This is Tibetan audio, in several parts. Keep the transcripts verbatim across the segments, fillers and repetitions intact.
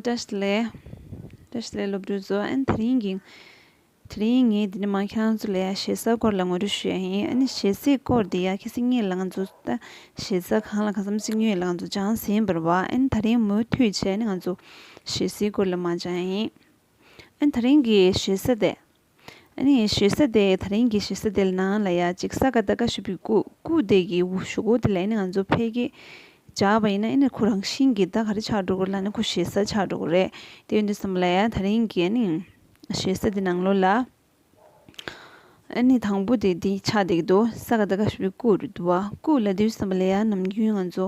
བཀྲ་ཤིས་བདེ་ལེགས། བཀྲ་ཤིས་བདེ་ལེགས་སློབ་ཕྲུག་ཚོ། ཨ་ནི་དེ་རིང་གི་དེ་རིང་ངས་འདི་ནས་མར་ཁྱེད་རང་ཚོ་ལ་ཡ་ཞེ་ས་སྐོར་ལ་ངོ་སྤྲོད་ཞུ་ཡ་ཡིན། ཨ་ནི་ཞེ་སའི་སྐོར་འདི་ཡ་ཁ་སང་ངས་ལ་ང་ཚོ་ད་ཞེ་ས་གང་ལ་གང་འཚམ་ཅིག་ཉོས་ལ་ང་ཚོ་སྦྱངས་ཟིན་པ་རེད་བ། ཨ་ནི་དེ་རིང་མུ་མཐུད་བྱས་ནས་ང་ཚོ་ཞེ་སའི་སྐོར་ལ་མར་སྦྱང་ཡ་ཡིན། ཨ་ནི་དེ་རིང་གི་ཞེ་ས་དེ། ཨ་ནི་ཞེ་ས་དེ་དེ་རིང་གི་ཞེ་ས་དེ་ལ་ནང་ལ་ཡ་ཅིག་ས་ཀ་བཏགས་སྐ་ཞབས་ཀྱུ་སྐུ། སྐུ་དེ་གི་གཞུག་གུ་དེ་ལ་ཨ་ནི་ང་ཚོ་ཕལ་སྐད་སྦྱར་བ་ཡིན་ན་ཨ་ནི་ཁོ་རང་བཞིན་གྱིས་ད་ག་རེ་ཆགས་འགྲོ་གི་རེད་ལབ་ན་ཁོ་ཞེ་ས་ཆགས་འགྲོ་གི་རེད། དེ་ཡིན་དུས་ཙམ་པ་ལ་ཡ་དེ་རིང་གི་ཨ་ནི་ཞེ་ས་དེ་ནང་ལོགས་ལ། ཨ་ནི་དང་པོ་དེ་འདི་ཆགས་བསྡད་ཀྱི་འདུག་ས་ཀ་བཏགས་སྐ་ཞབས་ཀྱུ་སྐུ་རེད་འདུག་བ། སྐུ་ལབ་དུས་ཙམ་པ་ལ་ཡ་ནམ་རྒྱུན་ང་ཚོ་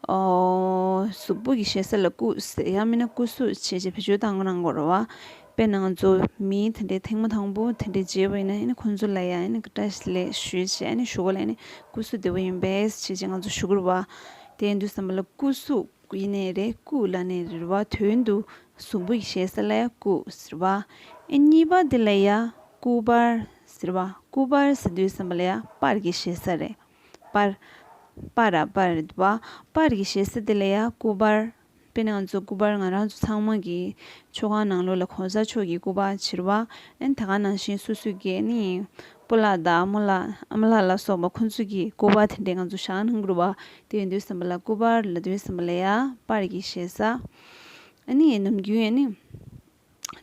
ཨོ་གཟུགས་པོ་གི་ཞེ་ས་ལ་སྐུ་ཟེར་ཡང་མིན་ན་སྐུ་གཟུགས་བྱས་བྱས་བེད་སྤྱོད་བཏང་གི་རང་གོ་རེད་བ། དཔེར་ན་ང་ཚོ་མི་དེ་འདྲའི་ཐེངས་མ་དང་པོ་དེ་འདྲའི་མཇལ་བ་ཡིན་ན་ཨ་ནི་ཁོང་ཚོ་ལ་ཡ་ཨ་ནི་བཀྲ་ཤིས་བདེ་ལེགས་ཞུས་བྱས་ཨ་ནི་གཞུག་གུ་ལ་ཨ་ནི་སྐུ་གཟུགས་བདེ་པོ་ཡིན་པས་བྱས་བྱས་ང་ཚོ་ཞུ་གི་རེད་བ། དེ་ཡིན་དུས་ཙམ་པ་ལ་སྐུ་གཟུགས་ཡིན་ནའི་རེད། སྐུ་ལབ་ནའི་རེད་བ། དོན་དུ་གཟུགས་པོ་ཡི་ཞེ་ས་ལ་ཡ་སྐུ་ཟེར་བ། ཨེ་གཉིས་པ་དེ་ལ་ཡ་སྐུ་པར་ཟེར་བ། སྐུ་པར་ཟེར་དུས་ཙམ་པ་ལ་ཡ་པར་གྱི་ཞེ་ས་རེད། པར། པར་ར་པར་རེད་བ། པར་གྱི་ཞེ་ས་དེ་ལ་ཡ་སྐུ་པར། དཔེར་ན་ང་ཚོ་སྐུ་པར་ང་རང་ཚོ་ཚང་མ་གི་མཆོད་ཁང་ནང་ལོགས་ལ་གོང་ས་མཆོག་གི་སྐུ་པར་བྱེད་རེད་བ། ཨེ་ད་ག་ནང་བཞིན་སོ་སོ་གི་ཨ་ནི་སྤོ་ལགས་དང་རྨོ་ལགས་ཨ་མ་ལགས་ལ་སོགས་པ་ཁོང་ཚོ་གི་སྐུ་པར་དེ་འདྲས་ང་ཚོ་བཞག་གནང་གི་རེད་བ། དེ་ཡིན་དུས་ཙམ་པ་ལ་སྐུ་པར་ལབ་དུས་ཙམ་པ་ལ་ཡ་པར་གྱི་ཞེ་ས། ཨ་ནི་ནམ་རྒྱུན་ཨ་ནི་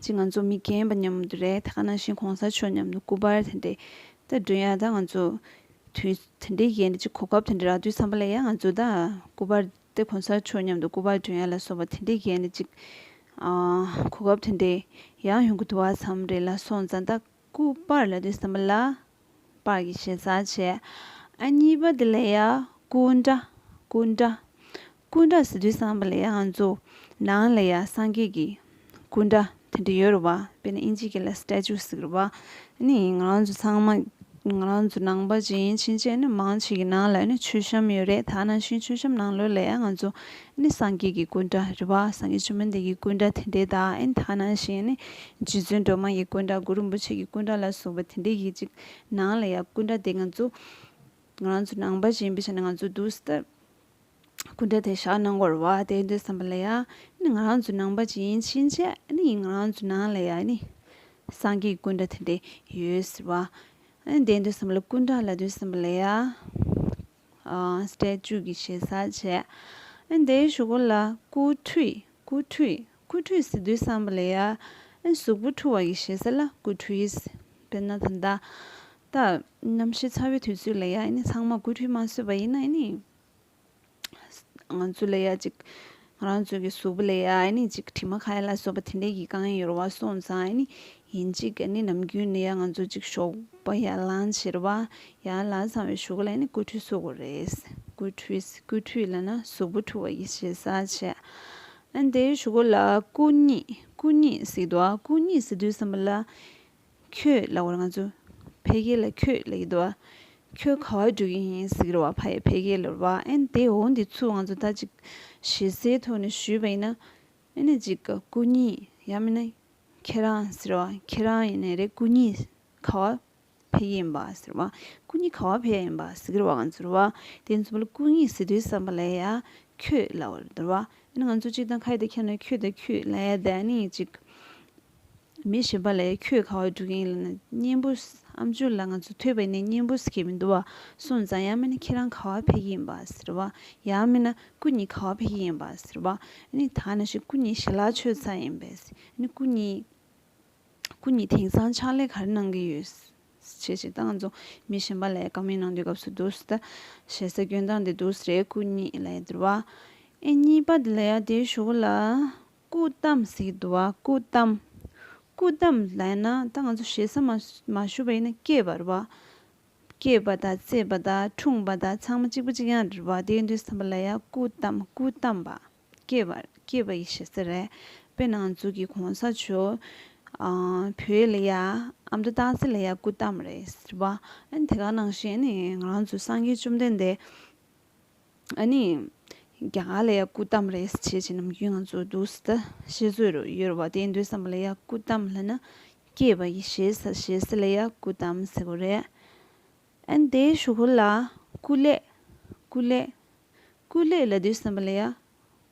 ཅིག་ང་ཚོ་མི་རྒན་པ་མཉམ་དུ་རེད། ད་ག་ནང་བཞིན་གོང་ས་མཆོག་མཉམ་དུ་སྐུ་པར་དེ་འདྲས་ད་སྒྲོན་ཡ་ད་ང་ཚོ་དུས་དེ་འདྲས་ཡིན་ཅིག་གོ་སྐབས་དེ་འདྲས་རག་དུས་ཙམ་པ་ལ་ཡ་ང་ཚོ་ད་སྐུ་པར་དེ་གོང་ས་མཆོག་མཉམ་དུ་སྐུ་པར་སྒྲོན་ཡ་ལ་སོགས་པ་དེ་འདྲས་ཡིན་ཅིག་ཨ་གོ་སྐབས་དེ་འདྲས་ཡང་ཡོང་གི་འདུག་བ་བསམ་རེད་ལ་སོང་ཙང་ད། སྐུ་པར་ལབ་དུས་ཙམ་པ་ལ་པར་གྱི་ཞེ་ས་བྱས། ཨ་གཉིས་པ་དེ་ལ་ཡ་སྐུ་འདྲ། སྐུ་འདྲ། སྐུ་འདྲ་ཟེར་དུས་ཙམ་པ་ལ་ཡ་ང་ཚོ་ནང་ལ་ཡ་སངས་རྒྱས་ཀྱི་སྐུ་འདྲ་དེ་འདྲ་ཡོད་རེད་བ། དཔེར་ན་ཨིན་ཇི་སྐད་ལ་སི་ཊེ་ཅུ་ཟེར་གི་རེད་བ། ཨ་ནི་ང་རང་ཚོ་ཚང་མ་ང་རང་ཚོ་ནང་པ་ཅིག་ཡིན་ཕྱིན་ཆད་ནི་མང་ཆེ་གི་ནང་ལ་ནི་མཆོད་བཤམས་ཡོད་རེད། ད་ནང་བཞིན་མཆོད་བཤམས་ནང་ལོགས་ལ་ཡ་ང་ཚོ་ནི་སངས་རྒྱས་ཀྱི་སྐུ་འདྲ་རེད་བ། སངས་རྒྱས་བཅོམ་ལྡན་འདས་ཀྱི་སྐུ་འདྲ་དེ་འདྲས་དང་ཨ་ནི་ད་ནང་བཞིན་ནི་རྗེ་བཙུན་སྒྲོལ་མ་ཡི་སྐུ་འདྲ་གུ་རུ་རིན་པོ་ཆེ་གི་སྐུ་འདྲ་ལ་སོགས་པ་དེ་འདྲས་ཀྱི་ཅིག་ནང་ལ་ཡ་སྐུ་འདྲ་དེ་ང་ཚོ་ང་རང་ཚོ་ནང་པ་ཞིག་ཡིན་པའི་ཆ་ནས་ང་ཚོ་འདུག་སྟེ་སྐུ་འདྲ་དེ་བཞག་གནང་དགོས་རེད་བ། དེ་འདྲས་བསམ་པ་ལ་ཡ་ནི་ང་རང་ཚོ་ནང་པ་ཅིག་ཡིན་ཕྱིན་ཆད་ནི་ང་རང་ཚོ་ནང་ལ་ཡ་ནི་སངས་རྒྱས་ཀྱི་སྐུ་འདྲ་དེ་འདྲས་ཡོད་ཟེར་བ། ཨ་ནི་དེ་འདྲས་བསམ་པ་ལ་སྐུ་འདྲ་ལབ་དུས་བསམ་པ་ལ་ཡ། ཨ་སི་ཊེ་ཅུ་གི་ཞེ་ས་བྱས། ཨ་ནི་དེའི་གཞུག་གུ་ལ་སྐུ་ཁྲུས། སྐུ་ཁྲུས། སྐུ་ཁྲུས་ཟེར་དུས་བསམ་པ་ལ་ཡ། ཨ་ནི་གཟུགས་པོ་འཁྲུ་བ་གི་ཞེ་ས་ལ་སྐུ་ཁྲུས། དཔེར་ན་ད་ལྟ་ད་གནམ་གཤིས་ཚ་བའི་དུས་ཚོད་ལ་ཡ་ཨ་ནི་ཚང་མ་སྐུ་ཁྲུས་མ་བཟོས་པ་ཡིན་ན་ཨ་ནི། ང་ཚོ་ལ་ཡ་ཅིག་ང་རང་ཚོ་གི་གཟུགས་པོ་ལ་ཡ་ཨ་ནི་ཅིག་དྲི་མ་ཁ་ཡ་ལ་སོགས་པ་དེ་འདྲས་ཀྱི་དཀའ་ངལ་ཡོད་རེད་བ། སོང་ཙང་ཨ་ནི་ཡིན་ཅིག་ཨ་ནི་ནམ་རྒྱུན་ནས་ཡ་ང་ཚོ་ཅིག་ཞོགས་པ་ཡར་ལངས་བྱས་རེད་བ། ཡར་ལངས་ཚར་བའི་གཞུག་གུ་ལ་ཨ་ནི་སྐུ་ཁྲུས་གསོལ་དགོས་རེད། སྐུ་ཁྲུས། སྐུ་ཁྲུས་ལབ་ན་གཟུགས་པོ་འཁྲུ་བ་ཡི་ཞེ་ས་བྱས། ཨ་ནི་དེའི་གཞུག་གུ་ལ་སྐུ་གཉིད། སྐུ་གཉིད་ཟེར་འདུག་ཨ། སྐུ་གཉིད་ཟེར་དུས་ཙམ་པ་ལ། ཁྱོད་ལབ་པ་རེད། ང་ཚོ་ཕལ་སྐད་ལ་ཁྱོད་ལབ་ཀྱི་འདུག་བ། ཁྱོད་ག་པར་འགྲོ་གི་ཡིན་ཟེར་གྱི་རེད་བ། ཕ་ཡི་ཕལ་སྐད་ལ་རེད་བ། ཨ་ནི་དེ་འོ་འདི་ཚུར་ང་ཚོ་ད་ཅིག་ཞེ་སའི་ཐོག་ནས་ཞུས་པ་ཡིན་ན། ཨ་ནི་ཅིག་སྐུ་ཉིད་ཡང་མིན་ན་ཁྱེད་རང་ཟེར་བ། ཁྱེད་རང་ཡིན་ནའི་རེད། སྐུ་ཉིད་ག་པར་ཕེབས་ཀྱི་ཡིན་པ་ཟེར་བ། སྐུ་ཉིད་ག་པར་ཕེབས་ཡིན་པ་ཟེར་གྱི་རེད་བ། ང་ཚོ་རེད་བ། དེ་ཚོ་ལ་སྐུ་ཉིད་ཟེར་དུས་ཙམ་པ་ལ་ཡ་ཁྱོད་ལབ་པ་རེད་བ། ཨ་ནི་ང་ཚོ་སྤྱིར་བཏང་ཁ་ཡི་དེ་ཁྱེད་ནས་ཁྱོད་དང་ཁྱོད་ལབ་ཡ་དེ་ཨ་ནི་ཅིག་མི་གཞན་པ་ལ་ཡ་ཁྱོད་ག་པར་འགྲོ་གི་ཡིན་ལབ་ན་སྙན་པོ། ཨམ་ཅོག་ལ་ང་ཚོ་ཐོས་པ་ཡིན་ན་སྙན་པོ་ཟེར་གྱི་མི་འདུག་བ། སོང་ཙང་ཡང་མིན་ན་ཁྱེད་རང་ག་པར་ཕེབས་ཀྱི་ཡིན་པ་ཟེར་བ། ཡང་མིན་ན་སྐུ་ཉིད་ག་པར་ཕེབས་ཀྱི་ཡིན་པ་ཟེར་བ། ཨ་ནི་ད་ནང་བཞིན་སྐུ་ཉིད་ཞལ་ལག་མཆོད་ཚར་ཡིན་པས། ཨ་ནི་སྐུ་ཉིད་སྐུ་ཉིད་དེང་སང་ཕྱག་ལས་ག་རེ་གནང་གི་ཡོད། བྱས་བྱས་ད་ང་ཚོ་མི་གཞན་པ་ལ་ཡ་བཀའ་མོལ་གནང་དུས་སྐབས་སུ་འདུག་སེ་ད་ཞེ་ས་སྐྱོན་སྟངས་དེ་འདུག་སེ་རེད། སྐུ་ཉིད་ལབ་ཡ་འདུག་བ། ཨེ་གཉིས་པ་དེ་ལ་ཡ་དེའི་གཞུག་གུ་ལ། སྐུ་བལྟམས་ཟེར་གྱི་འདུག་བ། སྐུ་བལྟམས། སྐུ་བལྟམས་ལབ་ན་ད་ང་ཚོ་ཞེ་ས་མ་མ་ཞུ་བ་ཡིན་ན་བསྐྱེད་པ་རེད་བ། བསྐྱེད་པ་དང་བརྩེགས་པ་དང་འཁྲུངས་པ་དང་ཚང་མ་གཅིག་པ་གཅིག་རྐྱང་རེད་བ། དེ་ཡིན་དུས་ཙམ་པ་ལ་ཡ་སྐུ་བལྟམས། སྐུ་བལྟམས་པ། བསྐྱེད་པ། བསྐྱེད་པ་ཡི་ཞེ་ས་རེད། དཔེར་ན་ང་ཚོ་གི་གོང་ས་མཆོག་ཨ་བོད་ལ་ཡ་ཨ་མདོ་སྟག་འཚེར་ལ་ཡ་སྐུ་བལྟམས་རེད་ཟེར་བ། ཨ་ནི་དེ་ག་ནང་བཞིན་ནི་ང་རང་ཚོ་སངས་རྒྱས་བཅོམ་ལྡན་འདས། ཨ་ནི་རྒྱ་གར་ལ་ཡ་སྐུ་བལྟམས་རེད་ཟེར་བྱས་བྱས་ནམ་རྒྱུན་ང་ཚོ་འདུག་སེ་ད་བཤད་སྲོལ་ཡོད་རེད་བ། དེ་ཡིན་དུས་ཙམ་པ་ལ་ཡ་སྐུ་བལྟམས་ལབ་ན་བསྐྱེད་པ་ཡི་ཞེ་ས། ཞེ་ས་ལ་ཡ་སྐུ་བལྟམས་ཟེར་གྱི་རེད། ཨ་ནི་དེའི་གཞུག་གུ་ལ་སྐུ་ལས། སྐུ་ལས། སྐུ་ལས་ལབ་དུས་ཙམ་པ་ལ་ཡ་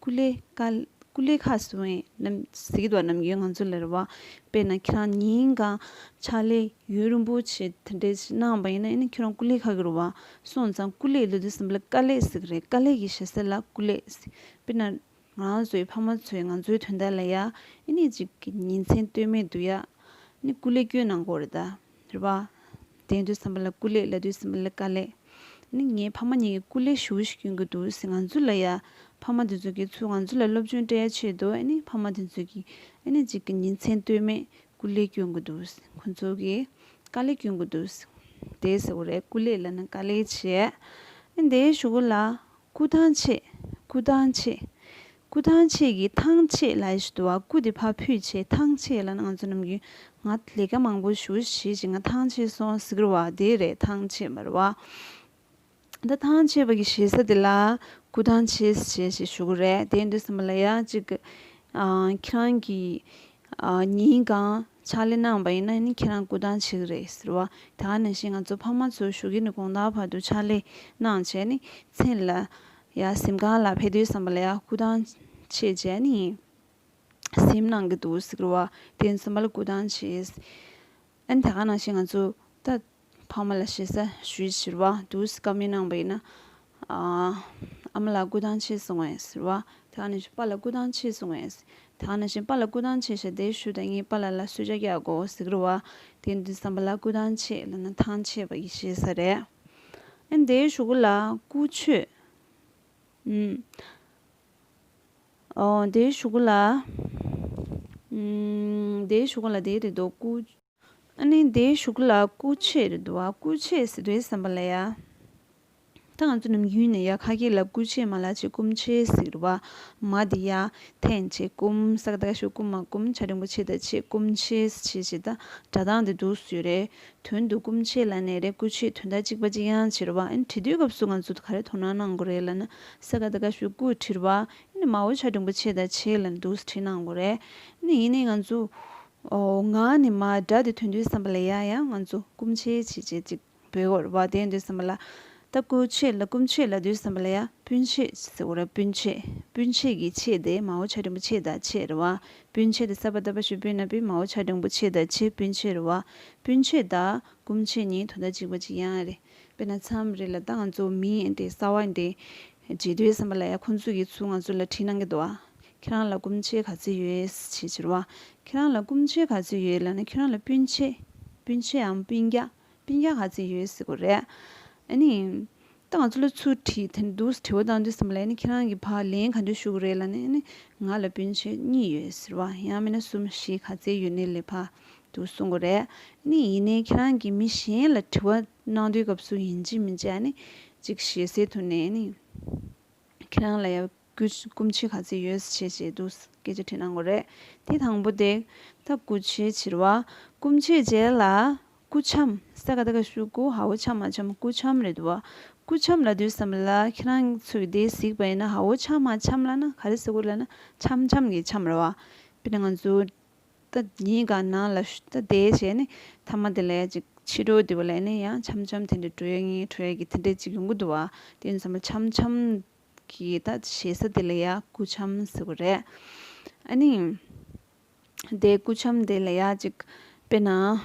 སྐུ་ལས་ཀ་སྐུ་ལས་ཁག་སོང་ངས་ནམ་ཟེར་གྱི་འདུག་ནམ་རྒྱུན་ང་ཚོ་ལ་རེད་བ། དཔེར་ན་ཁྱེད་རང་ཉིན་གང་ཕྱག་ལས་ཡུན་རིང་པོ་བྱས་དེ་འདྲས་ཞིག་གནང་བ་ཡིན་ན་ཨ་ནི་ཁྱེད་རང་སྐུ་ལས་ཁག་གི་རེད་བ། སོང་ཙང་སྐུ་ལས་ལབ་དུས་ཙམ་པ་ལ་དཀའ་ལས་ཟེར་གི་རེད། དཀའ་ལས་ཀྱི་ཞེ་ས་ལ་སྐུ་ལས་ཟེར། དཔེར་ན། ང་རང་ཚོའི་ཕ་མ་ཚོས་ང་ཚོའི་དོན་དག་ལ་ཡ་ཨ་ནི་ཅིག་གི་ཉིན་མཚན་ལྟོས་མེད་དུ་ཡ་ཨ་ནི་སྐུ་ལས་སྐྱོན་གནང་གི་ཡོད་རེད་ད། རེད་བ། དེ་ཡིན་དུས་ཙམ་པ་ལ་སྐུ་ལས་ལབ་དུས་ཙམ་པ་ལ་དཀའ་ལས། ཨ་ནི་ངའི་ཕ་མ་གཉིས་ཀྱིས་སྐུ་ལས་ཞེ་པོ་ཞིག་སྐྱོན་གྱི་འདུག་ཟེར། ང་ཚོ་ལ་ཡ་ཕ་མ་དེ་ཚོ་གིས་ཚུར་ང་ཚོ་ལ་སློབ་སྦྱོང་སྤྲད་ཡ་ཆེད་དུ་ཨ་ནི་ཕ་མ་དེ་ཚོ་གིས་ཨ་ནི་ཅིག་གི་ཉིན་མཚན་ལྟོས་མེད་སྐུ་ལས་སྐྱོན་གྱི་འདུག་ཟེར། ཁོ་ཚོ་གིས་དཀའ་ལས་སྐྱོན་གྱི་འདུག་ཟེར། དེ་ཟེར་བ་རེད། སྐུ་ལས་ལབ་ན་དཀའ་ལས་བྱས། ཨ་ནི་དེའི་གཞུག་གུ་ལ། སྐུ་ཐང་ཆད། སྐུ་ཐང་ཆད། སྐུ་ཐང་ཆད་ཀྱི་ཐང་ཆད་ལབ་ཞིག་འདུག་བ། སྐུ་དེ་ཕར་ཕུད་བྱས་ཐང་ཆད་ལབ་ན་ང་ཚོ་ནམ་རྒྱུན་ང་ལས་ཀ་མང་པོ་ཞེ་པོ་བྱས་ཤིང་ང་ཐང་ཆད་སོང་ཟེར་གི་རེད་བ། དེ་རེད། ཐང་ཆད་མ་རེད་བ། ད་ཐང་ཆད་པ་གི་ཞེ་ས་དེ་ལ་སྐུ་ཐང་ཆད་ཞེས་ཞེས་ཞུ་གི་རེད། དེ་ཡིན་དུས་ཙམ་པ་ལ་ཡ་གཅིག་གི་ཨ། ཁྱེད་རང་གིས་ཨ། ཉིན་གང་ཕྱག་ལས་གནང་བ་ཡིན་ན་ནི་ཁྱེད་རང་སྐུ་ཐང་ཆད་ཀྱི་རེད་ཟེར་བ། དེ་ག་ནང་བཞིན་ང་ཚོ་ཕ་མ་ཚོ་གཞོན་སྐྱེས་ནས་གོང་དག་བར་དུ་ཕྱག་ལས་གནང་བྱས་ནི་མཚན་ལ་ཡ་གཟིམ་ཁང་ལ་ཕེབས་དུས་ཙམ་པ་ལ་ཡ་སྐུ་ཐང་ཆད་བྱས་ནི་གཟིམ་གནང་གི་འདུག་ཟེར་བ། དེ་ཙམ་པ་ལ་སྐུ་ཐང་ཆད། ཨ་ནི་དེ་ག་ནང་བཞིན་ང་ཚོ་ད་ཕ་མ་ལ་ཞེ་ས་ཞུས་ཟེར་བ། འདུག་སེ་བཀའ་མོལ་གནང་བ་ཡིན་ན། ཨ། ཨ་མ་ལགས་སྐུ་ཐང་ཆད་སོང་ངས་ཟེར་བ། དེ་ག་ནང་བཞིན་པཱ་ལགས་སྐུ་ཐང་ཆད་སོང་ངས། དེ་ག་ནང་བཞིན་པཱ་ལགས་སྐུ་ཐང་ཆད་ཤག་དེ་ཞུ་དང་ངས་པཱ་ལགས་ལ་གསོལ་ཇ་རྒྱག་དགོས་ཟེར་གི་རེད་བ། དེ་འདི་བསམ་པ་ལ་སྐུ་ཐང་ཆད་ལབ་ན་ཐང་ཆད་པ་ཡི་ཞེ་ས་རེད། ཨ་ནི་དེའི་གཞུག་གུ་ལ་སྐུ་མཆོད། ཨུམ། ཨོ་དེའི་གཞུག་གུ་ལ། ཨུམ། དེའི་གཞུག་གུ་ལ་དེ་རེད་འདུག་སྐུ། ཨ་ནི་དེའི་གཞུག་ལ་སྐུ་མཆེད་རེད་འདུག་བ། སྐུ་མཆེད་ཟེར་དུས་བསམ་པ་ལ་ཡ། ད་ང་ཚོ་ནམ་རྒྱུན་ནས་ཡ་ཁ་སྐད་ལ་སྐུ་མཆེད་མ་ལབ་བྱས་སྐུ་མཆེད་ཟེར་གི་རེད་བ། མ་དེ་ཡ་འཐེན་བྱས་སྐུ་མ་ས་ག་ད་ག་ཞབས་ཀྱུ་མ་སྐུ་མ་ཆ་འགྲེང་བུ་མཆེད་ད་མཆེད་སྐུ་མཆེད་ཟེར་བྱས་ད་སྒྲ་གདངས་དེ་འདུག་སེ་ཡོད་རེད། དོན་དུ་སྐུ་མཆེད་ལབ་ནའི་རེད། སྐུ་མཆེད་དོན་དག་གཅིག་པ་གཅིག་རྐྱང་བྱེད་རེད་བ། ཨ་ནི་བྲིས་དུས་སྐབས་སུ་ང་ཚོ་ག་རེ་དོ་སྣང་གནང་དགོས་རེད་ལབ་ན་ས་ག་ད་ག་ཞབས་ཀྱུ་བྲིས་རེད་བ། ཨ་ནི་མའོ་ཆ་འགྲེང་བུ་མཆེད་ད་མཆེད་ལབ་ནས་འདུག་སེ་བྲིས་གནང་དགོས་རེད། ཨ་ནི་ཡིན་ནའི་ང་ཚོ། ཨོ། ངག་ནས་མར་སྒྲ་དེ་ཐོན་དུས་ཙམ་པ་ལ་ཡ་ཡང་ང་ཚོ་སྐུ་མཆེད་བྱས་བྱས་ཅིག་འབོད་དགོས་རེད་བ། དེ་ཡིན་དུས་ཙམ་པ་ལ་ད་སྐུ་མཆེད་ལ་སྐུ་མཆེད་ལབ་དུས་ཙམ་པ་ལ་ཡ་སྤུན་མཆེད་ཟེར་དགོས་རེད། སྤུན་མཆེད། སྤུན་མཆེད་ཀྱི་མཆེད་དེ་མའོ་ཆ་འགྲེང་བུ་མཆེད་ད་མཆེད་རེད་བ། སྤུན་མཆེད་དེ་ས་པ་ད་པ་ཞབས་ཀྱུ་སྤུན་ན་སྤུན་མའོ་ཆ་འགྲེང་བུ་མཆེད་ད་མཆེད་སྤུན་མཆེད་རེད་བ། སྤུན་མཆེད་དང་སྐུ་མཆེད་གཉིས་དོན་དག་གཅིག་པ་གཅིག་རྐྱང་རེད། དཔེར་ན་མཚམས་རེ་ལ་ད་ང་ཚོ་མི་འདི་གསར་པ་འདི་མཇལ་དུས་ཙམ་པ་ལ་ཡ་ཁོང་ཚོ་གིས་ཚུར་ང་ཚོ་ལ་དྲི་གནང་གི་འདུག་བ། ཁྱེད་རང་ལ་སྐུ་མཆེད་ག་ཚོད་ཡོད་ཟེར་བྱས་རེད་བ། ཁྱེད་རང་ལ་སྐུ་མཆེད་ག་ཚོད་ཡོད་ལབ་ན་ཁྱེད་རང་ལ་སྤུན་མཆེད། སྤུན་མཆེད་འམ་སྤུན་ཀྱག་སྤུན་ཀྱག་ག་ཚོད་ཡོད་ཟེར་དགོས་རེད། ཨ་ནི། ད་ང་ཚོ་ལ་ཚུར་དྲི་དེ་འདུག་དྲི་བ་བཏང་དུས་ཙམ་པ་ལ་ཨ་ནི་ཁྱེད་རང་གིས་ཕར་ལན་ག་འདྲ་ཞུ་དགོས་རེད་ལབ་ན་ཨ་ནི་ང་ལ་སྤུན་མཆེད་གཉིས་ཡོད་ཟེར་བ། ཡང་མིན་ན་གསུམ་བཞི་ག་ཚོད་ཡོད་ནའི་ལས་ཕར་འདུག་གསུང་དགོས་རེད། ཨ་ནི་ཡིན་ནའི་ཁྱེད་རང་གིས་མི་གཞན་ལ་དྲི་བ་གནང་དུས་སྐབས་སུ་ཡིན་གཅིག་མིན་གཅིག་ཨ་ནི་ཅིག་ཞེ་སའི་ཐོག་ནས་ཨ་ནི། ཁྱེད་རང་ལ་ཡ་སྐུ་སྐུ་མཆེད་ག་ཚོད་ཡོད་ཟེར་བྱས་བྱས་འདུག་སྐད་ཆ་དྲིས་གནང་དགོས་རེད། དེ་དང་པོ་དེ་ད་སྐུ་མཆེད་བྱེད་རེད་བ། སྐུ་མཆེད་རྗེས་ལ་སྐུ་འཆམ། ས་ག་ད་ག་ཞབས་ཀྱུ་ཧ་འོ་ཆ་མ་འཆམ། སྐུ་འཆམ་རེད་འདུག་བ། སྐུ་འཆམ་ལབ་དུས་ཙམ་པ་ལ་ཁྱེད་རང་ཚོས་དེ་གཟིགས་པ་ཡིན་ན་ཧ་འོ་ཆ་མ་འཆམ་ལབ་ན་ག་རེ་ཟེར་དགོས་ལབ་ན་འཆམ་འཆམ་གྱི་འཆམ་རེད་བ། དཔེར་ན་ང་ཚོ། ད་ཉིན་གང་ནང་ལ་ཤུ་ད་བསྡད་བྱས་ནས་མཐའ་མ་དེ་ལ་ཡ་ཅིག་ཕྱི་དྲོ་དེ་བ་ལ་ནས་ཡང་འཆམ་འཆམ་དེ་འདྲ་འགྲོ་ཡ་ངེས་འགྲོ་ཡ་གི་དེ་འདྲ་ཅིག་ཡོང་གི་འདུག་བ། དེ་ཡིན་ཙང་འཆམ་འཆམ་གི་ད་ཞེ་ས་དེ་ལ་ཡ་སྐུ་འཆམ་ཟེར་བ་རེད། ཨ་ནི། དེ་སྐུ་འཆམ་དེ་ལ་ཡ་ཅིག་དཔེར་ན།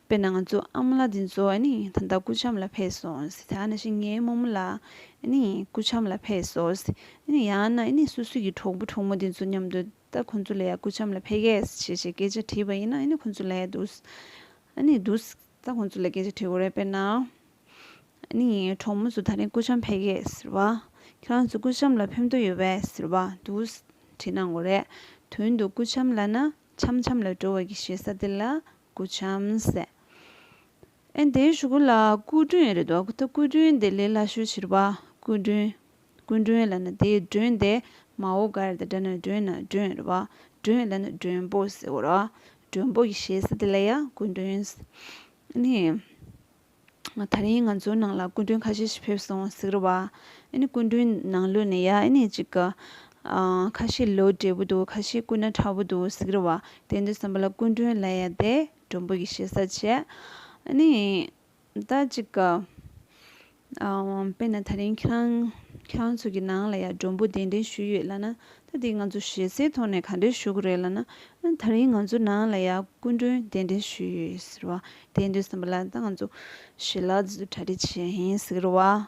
དཔེར་ན་ང་ཚོ་ཨ་མ་ལགས་འདི་ཚོ་ཨ་ནི་ད་ལྟ་སྐུ་འཆམ་ལ་ཕེབས་སོང་ཟེར། དེ་ནང་བཞིན་ངའི་རྨོ་མོ་ལགས་ཨ་ནི་སྐུ་འཆམ་ལ་ཕེབས་སོང་ཟེར། ཨ་ནི་ཡང་ན་ཨ་ནི་སོ་སོ་གི་གྲོགས་པོ་གྲོགས་མོ་འདི་ཚོ་མཉམ་དུ་ད་ཁོང་ཚོ་ལ་ཡ་སྐུ་འཆམ་ལ་ཕེབས་གས་ཟེར་བྱས་བྱས་སྐད་ཆ་དྲིས་པ་ཡིན་ན་ཨ་ནི་ཁོང་ཚོ་ལ་ཡ་འདུག་ཨ་ནི་འདུག་ད་ཁོང་ཚོ་ལ་སྐད་ཆ་དྲིས་དགོས་རེད། དཔེར་ན། ཨ་ནི་གྲོགས་མོ་ཚོ་ད་རིང་སྐུ་འཆམ་ཕེབས་གས་ཟེར་བ། ཁྱེད་རང་ཚོ་སྐུ་འཆམ་ལ་ཕེབས་འདོད་ཡོད་པས་ཟེར་བ་འདུག་དྲིས་གནང་དགོས་རེད། དོན་དུ་སྐུ་འཆམ་ལབ་ན་འཆམ་འཆམ་ལ་འགྲོ་བ་གི་ཞེ་ས་དེ་ལ་སྐུ་འཆམ་ཟེར། ཨེ་དེའི་གཞུག་གུ་ལ་སྐུ་མགྲོན་རེད་འདུག་ད་སྐུ་མགྲོན་དེ་ལས་སླ་ཤོས་བྱེད་པ། སྐུ་མགྲོན། སྐུ་མགྲོན་ལབ་ན་དེའི་མགྲོན་དེ་མ་འོ་ག་རེ་ད་འདྲ་ན་མགྲོན་ན་མགྲོན་རེད་བ། མགྲོན་ལབ་ན་མགྲོན་པོ་ཟེར་བ་རེད་བ། མགྲོན་པོ་གི་ཞེ་ས་དེ་ལ་ཡ་སྐུ་མགྲོན་ཟེར། ཨ་ནི། ད་རིང་ང་ཚོའི་ནང་ལ་སྐུ་མགྲོན་ཁ་ཤས་ཤིག་ཕེབས་སོང་ཟེར་གི་རེད་བ། ཨ་ནི་སྐུ་མགྲོན་ནང་ལོགས་ནས་ཡ་ཨ་ནི་ཅིག་ག་ཨ། ཁ་ཤས་ལོ་བགྲེས་པོ་འདུག་ཁ་ཤས་སྐུ་ན་ཕྲ་བོ་འདུག་ཟེར་གི་རེད་བ། དེ་འདྲ་བསམ་པ་ལ་སྐུ་མགྲོན་ལབ་ཡ་དེ་མགྲོན་པོ་གི་ཞེ་ས་བྱས། ཨ་ནི། ད་ཅིག་ག་ཨ། དཔེར་ན་ད་རིང་ཁྱེད་རང་ ཁྱེད་རང་ཚོ་གི་ནང་ལ་ཡ་མགྲོན་པོ་གདན་འདྲེན་ཞུས་ཡོད་ལབ་ན། ད་དེ་ང་ཚོ་ཞལ་གསེར་ཐོག་ནས་ག་འདྲས་ཞུ་དགོས་རེད་ལབ་ན། ཨ་ནི་དེ་རིང་ང་ཚོ་ནང་ལ་ཡ་སྐུ་མགྲོན་གདན་འདྲེན་ཞུས་ཡོད་ཟེར་བ། དེ་དུས་ཙམ་པ་ལ་ད་ང་ཚོ་ཞལ་ལག་འདི་ཚོ་གྲ་སྒྲིག་བྱས་ཡིན་ཟེར་གི་རེད་བ།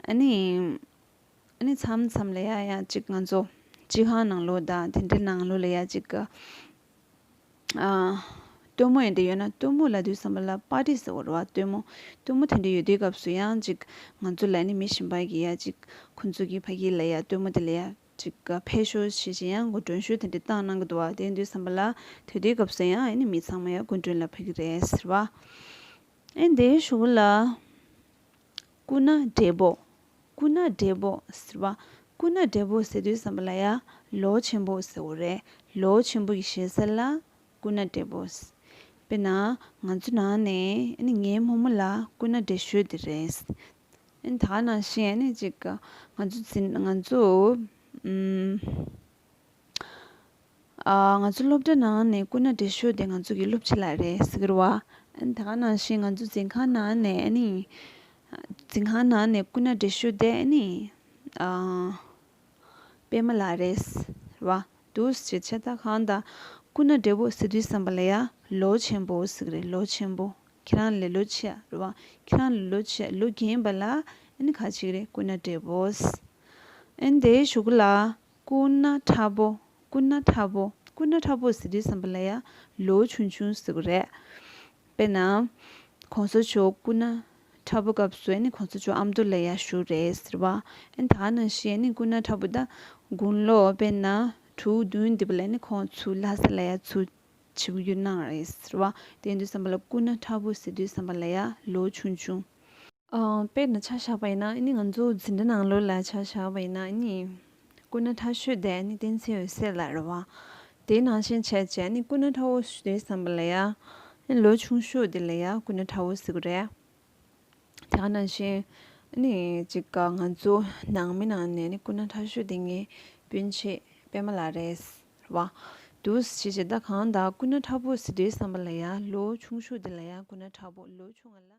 ཨ་ནི། ཨ་ནི་མཚམས་མཚམས་ལ་ཡ་ཡ་ཅིག་ང་ཚོ་སྤྱི་ཁང་ནང་ལོགས་དང་དེ་འདྲའི་ནང་ལོགས་ལ་ཡ་ཅིག་ག་ཨ། སྟོན་མོ་ཡིན་དེ་ཡོད་ན་སྟོན་མོ་ལབ་དུས་ཙམ་པ་ལ་པར་ཊི་ཟེར་བ་རེད་བ། སྟོན་མོ། སྟོན་མོ་དེ་འདྲ་ཡོད་དུས་སྐབས་སུ་ཡང་ཅིག་ང་ཚོ་ལ་ནི་མི་གཞན་པ་གིས་ཡ་ཅིག་ཁོང་ཚོ་གི་ཕ་གི་ལ་ཡ་སྟོན་མོ་དེ་ལ་ཡ་ཅིག་ཕེབས་ཤོག་ཞེས་བྱས་ཡང་མགོ་མགྲོན་ཤོག་དེ་འདྲ་བཏང་གནང་གི་འདུག་བ། དེ་ཡིན་དུས་ཙམ་པ་ལ་དེ་དུས་སྐབས་སུ་ཡང་ཨ་ནི་མི་ཚང་མ་ཡ་སྐུ་མགྲོན་ལ་ཕེབས་ཀྱི་རེད་ཟེར་བ། ཨེ་འདིའི་གཞུག་ལ། སྐུ་ན་བགྲེས་པོ། སྐུ་ན་བགྲེས་པོ་ཟེར་བ། སྐུ་ན་བགྲེས་པོ་ཟེར་དུས་ཙམ་པ་ལ་ཡ་ལོ་ཆེན་པོ་ཟེར་བ་རེད། ལོ་ཆེན་པོ་གི་ཞེ་ས་ལ་སྐུ་ན་བགྲེས་པོ། དཔེར་ན་ང་ཚོ་ནང་ནས་ཨ་ནི་ངའི་རྨོ་མོ་ལ་སྐུ་ན་བགྲེས་ཤོས་དེ་རེད། ཨ་ནི་ད་ག་ནང་བཞིན་ཨ་ནི་ཅིག་ང་ཚོ་འཛིན་ང་ཚོ་ཨུམ། ཨ། ང་ཚོ་སློབ་གྲྭ་ནང་ནས་སྐུ་ན་བགྲེས་ཤོས་དེ་ང་ཚོ་གི་སློབ་སྤྱི་ལགས་རེད་ཟེར་གི་རེད་བ། ཨ་ནི་ད་ག་ནང་བཞིན་ང་ཚོ་འཛིན་ཁང་ནང་ནས་ཨ་ནི། འཛིན་ཁང་ནང་ནས་སྐུ་ན་བགྲེས་ཤོས་དེ་ཨ་ནི། ཨ། པད་མ་ལགས་རེད་ཟེར་བ། འདུག་སེ་བྱས་ད་གང་ལྟར་སྐུ་ན་བགྲེས་པོ་ཟེར་དུས་ཙམ་པ་ལ་ཡ་ལོ་ཆེན་པོ་ཟེར་གི་རེད། ལོ་ཆེན་པོ། ཁྱེད་རང་ལས་ལོ་ཆེ་རེད་བ། ཁྱེད་རང་ལས་ལོ་ཆེ་ལོ་རྒན་པ་ལ་ཨ་ནི་ག་ཅིག་རེད། སྐུ་ན་བགྲེས་པོ། ཨ་ནི་དེའི་གཞུག་ལ། སྐུ་ན་ཕྲ་བོ། སྐུ་ན་ཕྲ་བོ། སྐུ་ན་ཕྲ་བོ་ཟེར་དུས་ཙམ་པ་ལ་ཡ་ལོ་ཆུང་ཆུང་ཟེར་གི་རེད། དཔེར་ན། གོང་ས་མཆོག་སྐུ་ན་ཕྲ་བོ་སྐབས་སུ་ཨ་ནི་གོང་ས་མཆོག་ཨ་མདོ་ལ་ཡ་བཞུགས་རེད་ཟེར་བ། ཨ་ནི་ད་ག་ནང་བཞིན་ཨ་ནི་སྐུ་ན་ཕྲ་བོ་ད་དགུང་ལོ་དཔེར་ན་དྲུག་བདུན་འདི་པ་ལ་ཨ་ནི་ཁོང་ཚུར་ལྷ་ས་ལ་ཡ་ཚུར་བྱིའུ་གཡུ་གནང་རེད་ཟེར་བ། དེ་ཡིན་དུས་ཙམ་པ་ལ་སྐུ་ན་ཕྲ་བོ་ཟེར་དུས་ཙམ་པ་ལ་ཡ་ལོ་ཆུང་ཆུང་། ཨ། དཔེར་ན་ཆ་བཞག་པ་ཡིན་ན་ཨ་ནི་ང་ཚོ་འཛིན་གྲྭ་ནང་ལོགས་ལ་ཆ་བཞག་པ་ཡིན་ན་ཨ་ནི། སྐུ་ན་ཕྲ་ཤོས་དེ་ཨ་ནི་བསྟན་འཛིན་འོད་ཟེར་ལགས་རེད་བ། དེ་ནང་བཞིན་བྱས་བྱས་ཨ་ནི་སྐུ་ན་ཕྲ་བོ་ཞུ་དུས་ཙམ་པ་ལ་ཡ། ཨ་ནི་ལོ་ཆུང་ཤོས་དེ་ལ་ཡ་སྐུ་ན་ཕྲ་བོ་ཟེར་གི་རེད། དེ་ག་ནང་བཞིན་ཨ་ནི་ཅིག་ག་ང་ཚོ་ནང་མི་ནང་ནས་ཨ་ནི་སྐུ་ན་ཕྲ་ཤོས་དེ་ངའི་སྤུན་མཆེད་པད་མ་ལགས་རེད་བ། འདུག་སེ་བྱས་བྱས་ད་གང་ལྟར་སྐུ་ན་ཕྲ་བོ་ཟེར་དུས་ཙམ་པ་ལ་ཡ་ལོ་ཆུང་ཤོས་དེ་ལ་ཡ་སྐུ་ན་ཕྲ་བོ། ལོ་ཆུང་བ་ལ།